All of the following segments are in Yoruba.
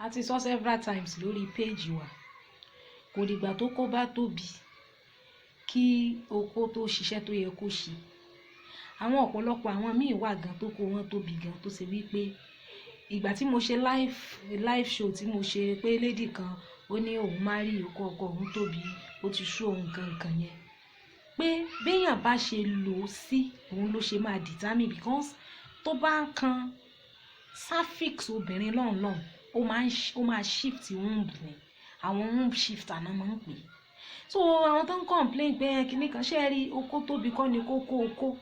A ti sọ several times lórí page wa. Kò dìgbà tó kó bá tóbi kí okó tó ṣiṣẹ́ tó yẹ kó ṣe. Àwọn ọ̀pọ̀lọpọ̀ àwọn míì wà gan tó kó wọn tóbi gan tó ṣe wípé ìgbà tí mo ṣe live show tí mo ṣe pé lady kan ó ní òun marry, okó ọkọ òun tóbi, ó ti sú òun nǹkan nǹkan yẹn. Pé bí èèyàn bá ṣe lò ó sí, òun ló ṣe máa determine, because tó bá ń kan cervix obìnrin lọ́hùn lọ́hùn, ó máa shift womb ni. Àwọn womb shifter náà máa ń pè é. So àwọn tó ń complain pé kíní kan ṣé ẹ rí, okó tóbi kọ́ ni kókó okó.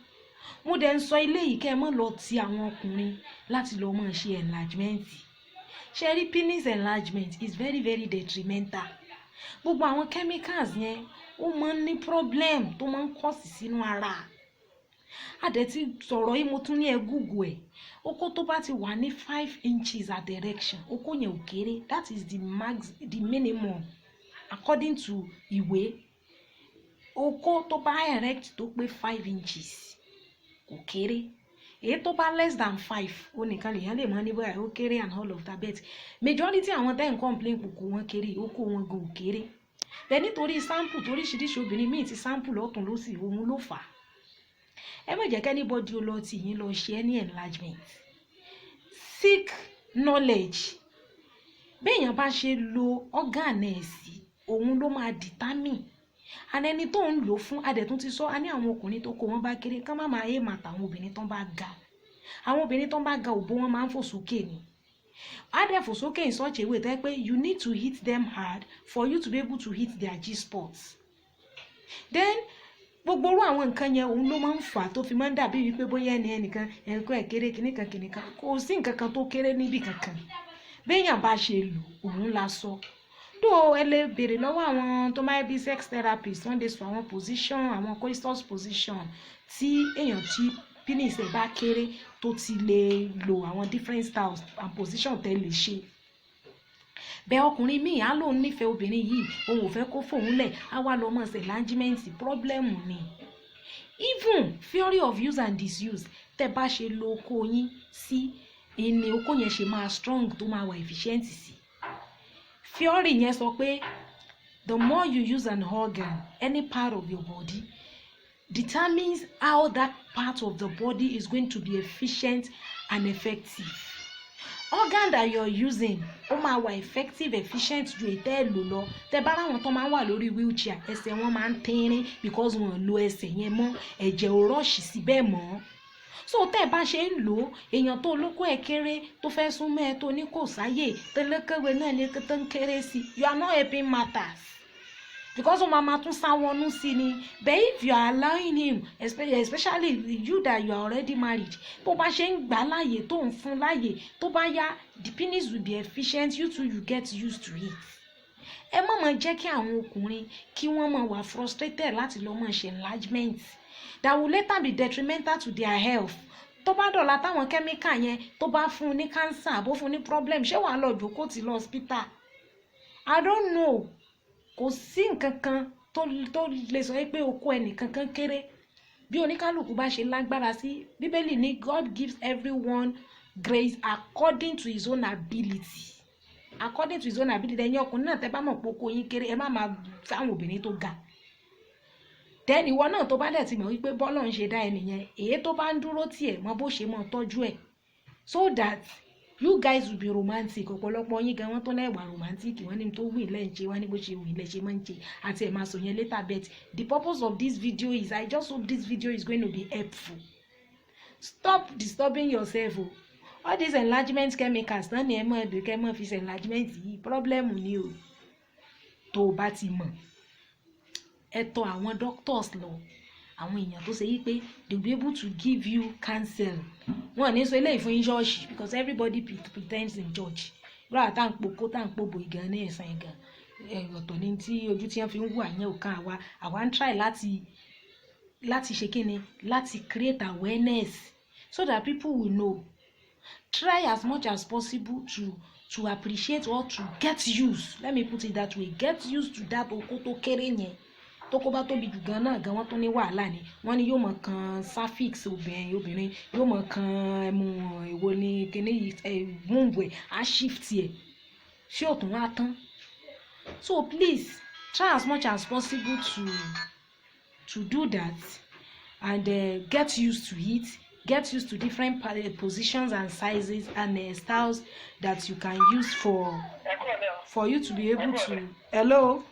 Mo dẹ̀ ń sọ ilé yìí kẹ́ ẹ má lọ ti àwọn ọkùnrin láti lọ máa ṣe enlargement. Ṣé ẹ rí, penis enlargement is very, very detrimental. Gbogbo àwọn chemicals yẹn, ó máa ń ní problem tó máa ń cause sínú ara. A dẹ̀ ti sọ̀rọ̀ yìí, mo tún ní ẹ Google ẹ̀. Okó tó bá ti wà ní 5 inches at erection, okó yẹn ò kéré. That is the max, the minimum according to ìwé. Okó tó bá erect tó pé 5 inches kò kéré. Èyí tó bá less than 5, ó nìkan lèèyàn lè mọ ní bóyá ó kéré and all of that, but majority àwọn tẹ́ ń complain kòkó wọn kéré, okó wọn gan ò kéré bẹ́ẹ̀, nítorí sample toríṣiríṣi obìnrin míì ti sample lọ́tún lọ́sì, òun ló fà á. Ẹ má jẹ́ kí anybody ó lọ tì yín lọ ṣe any enlargement. Seek knowledge. Béèyàn bá ṣe lo organ ẹ̀ sí, òun ló máa determine and ẹni tó ń lò fún. Adẹ̀tún ti sọ, a ní àwọn ọkùnrin tó kó wọn bá kéré kán má máa aim àtàwọn obìnrin tó ń bá ga. Àwọn obìnrin tó ń bá ga, òbó wọn máa ń fò sókè ni. Á dẹ̀ fò sókè in such a way tó yẹ pé you need to hit them hard for you to be able to hit their G-spots. Then gbogbo orú àwọn nǹkan yẹn, òun ló máa ń fà á tó fi máa ń dàbí wípé bóyá ẹni ẹnìkan ẹ̀kọ́ ẹ̀ kéré, kìnnìkan kìnnìkan. Kò sí nǹkan kan tó kéré níbì kankan. Béèyàn bá ṣe lò, òun la sọ tó. Ẹ lè béèrè lọ́wọ́ àwọn tó máa bí sex therapist, wọ́n lè sọ àwọn position, àwọn coitus position tí èèyàn tí penis ẹ̀ bá kéré tó ti lè lo, àwọn different styles and position tẹ́ lè ṣe bẹ́ẹ̀. Ọkùnrin míì á lóun nífẹ̀ẹ́ obìnrin yìí, òun ò fẹ́ kó fòun lẹ̀, á wá lọ mọ̀ ṣe enlargement. Problem ni. Even theory of use and disuse, tẹ́ bá ṣe lo okó yín sí ìní okó yẹn ṣe máa strong, tó máa wà efficient sí. Theory yẹn sọ pé the more you use an organ, any part of your body, determines how that part of the body is going to be efficient and effective. Organ that you're using, ó máa wà effective, efficient ju ètò ẹ̀ lò lọ. Tẹ bá ráwọn tó máa ń wà lórí wheelchair, ẹsẹ̀ wọn máa ń tínrín because wọn lo ẹsẹ̀ yẹn mọ́, ẹ̀jẹ̀ ò rush síbẹ̀ mọ́. So tẹ́ ẹ bá ṣe ń lò ó, èèyàn tó olóko ẹ̀ kéré tó fẹ́ súnmọ́ ẹ, tó ní kò sáyè tẹ́lẹ̀kẹ́wé náà ní tó ń kéré sí, you are not helping matters because ó máa ma tún sá wọnú sí ni. But if you are allowing him, especially you that you are already married, bó bá ṣe ń gbà láàyè, tó ń fún láàyè, tó bá yá, the penis will be efficient. You too, you get used to it. Ẹ má máa jẹ́ kí àwọn ọkùnrin kí wọ́n máa wà frustrated láti lọ máa ṣe enlargement that will later be detrimental to their health. Tó bá dọ̀la, táwọn chemical yẹn tó bá fún un ní cancer àbó fún un ní problem, ṣé wàá lọ jókòó tì lọ hospital? I don't know. Kò sí nǹkan kan tó lè sọ pé okó ẹnìkan kan kéré. Bí oníkálukú bá ṣe lágbára sí, Bíbélì ní God gives everyone grace according to his own ability, according to his own ability. Ẹ̀yin ọkùnrin náà, tẹ́ bá mọ̀ pé okó yín kéré, ẹ má máa fáwọn obìnrin tó ga. Then ìwọ náà, tó bá dẹ̀ ti mọ̀ wípé bọ́lọ̀ ń ṣe dá ẹ nìyẹn, èyí tó bá ń dúró tiẹ̀ mọ bó ṣe mọ̀ tọ́jú ẹ̀ so that you guys will be romantic. Ọ̀pọ̀lọpọ̀ yín gan, wọ́n tó lẹ́wà romantic, wọ́n ní tó wù ilẹ̀ ń ṣe, wọ́n ní bó ṣe wù ilẹ̀ ṣe máa ń ṣe àti ẹ̀ máa sọ yẹn later. But the purpose of this video is, I just hope this video is going to be helpful. Stop disturbing yourself o. All these enlargement chemicals náà ni ẹ mọ̀ ẹ̀dùn kẹ́ mọ̀ fi ṣe enlargement yìí, problem ni o. Tó o bá ti mọ̀, ẹ tọ̀ àwọn doctors lọ, àwọn èèyàn tó ṣe yí pé they will be able to give you counsel. Wọn ò ní sọ eléyìí fún yín ṣọ́ọ̀ṣì because everybody pretends in church. Rárá, tá à ń pokó, tá à ń pòbò ìgàn ní ẹ̀sán ìgàn, ọ̀tọ̀ ní tí ojú tí wọ́n fi ń wù àyẹn ò kan àwa. Àwa ń try láti ṣe kíni, láti create awareness so that people will know. Try as much as possible to appreciate or to get used, let me put it that way, get used to that okó tó kéré yẹn. Tó kó bá tóbi jù gan náà gan, wọ́n tún ní wàhálà ni. Wọ́n ní yóò mọ̀ kan cervix obìnrin, obìnrin yóò mọ̀ kan ẹmu èwo ní kíní yìí, womb ẹ̀ á shift ẹ̀. Ṣé ò tún wá tán? So please try as much as possible to do that and get used to it. Get used to different positions and sizes and styles that you can use for you to be able to. Hello.